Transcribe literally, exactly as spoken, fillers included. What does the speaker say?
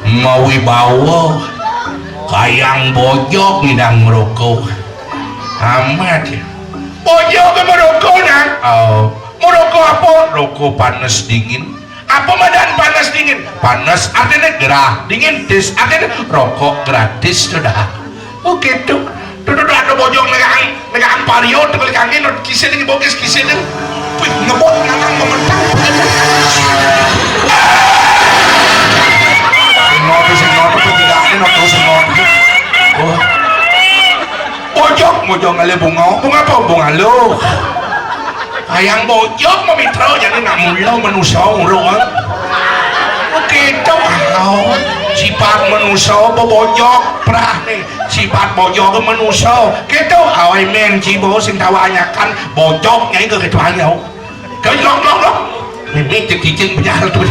Mawibawa. Kayang bojog ngidang ngroko. Amat ya. Bojog ngroko, Nang. Oh, ngroko apa? Roko panes dingin. Apa madan panes dingin? Panes artinya gerah, dingin, dis artinya rokok gratis, sudah. Oh, gitu. Tuh, tuh, tuh, ada bojog negang, negang pario, tuh, kali kangin, kisin lagi bokis, kisin lagi. Wih, ngebot, nganang, mementang. Sing ngopi, sing ngopi, pentingane, ngopi, sing ngopi. Oh. Bojog, bojog ngalih bunga. Bunga apa? Bunga lo. Ayang bojog, mamitra, jadi nak mula manusa, urung. Gitu, oh. Sifat manusa, bojog, prah, nih. Sifat bojog, manusa. Gitu, awai men, jibo, sing tawanyakan, bojog, nyai ke gitu aja, oh. Kau lok, lok, lok. Mimik, cek cicing, penyahal tuh.